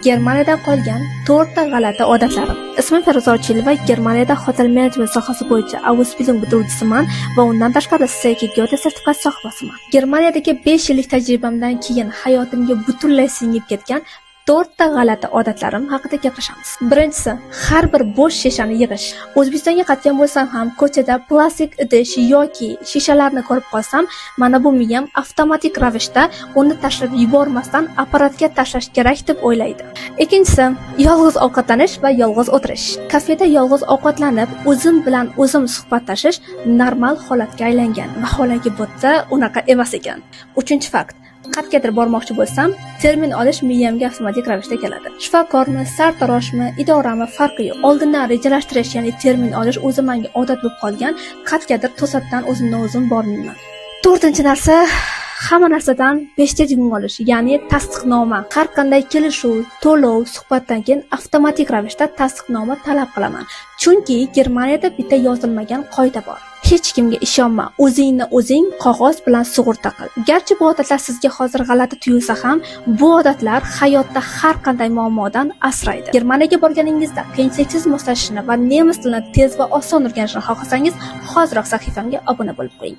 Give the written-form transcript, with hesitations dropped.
Germaniyadan qolgan to'rtta g'alati odatlarim. Ismim Feruza Ochilova, Germaniyada hotel menejment sohasi bo'yicha Ausbildung bitiruvchisiman va undan tashqari C2 Goethe sertifikati sohibasiman. Germaniyadagi 5 yillik tajribamdan keyin hayotimga butunlay singib ketgan to'rtta g'alati odatlarim haqida gaplashamiz. Birinchisi, har bir bo'sh shishani yig'ish. O'zbekistonga qaytgan bo'lsam ham, ko'chada plastik idish yoki shishalarni ko'rib qolsam, mana bu miyam avtomatik ravishda uni tashlab yubormasdan apparatga tashlash kerak deb o'ylaydi. Ikkinchisi, yolg'iz ovqatlanish va yolg'iz o'tirish. Kafeda yolg'iz ovqatlanib, o'zim bilan o'zim suhbatlashish normal holatga aylangan. Vaholanki, bu yerda unaqa emas ekan. Uchinchi fakt. Qayergadir bormoqchi bo'lsam, termin olish miyamga avtomatik ravishda keladi. Shifokormi, sartaroshmi, idorami, farqi yo'q. Oldindan rejalashtirish, ya'ni termin olish o'zi menga odat bo'lib qolgan. Qayergadir to'satdan o'zimdan o'zim bormayman. To'rtinchi narsa, hamma narsadan Bestätigung olish, ya'ni tasdiqnoma. Har qanday kelishuv, to'lov, suhbatdan keyin avtomatik ravishda tasdiqnoma talab qilaman. Chunki Germaniyada bitta yozilmagan qoida bor. Hech kimga ishonma, o'zingni o'zing qog'oz bilan sug'urta qil. Garchi bu odatlar sizga hozir g'alati tuyulsa ham, bu odatlar hayotda har qanday muammodan asraydi. Germaniyaga borganingizda qiyinchiliksiz moslashishni va nemis tilini tez va oson o'rganishni xohlasangiz, hoziroq sahifamga obuna bo'lib qo'ying.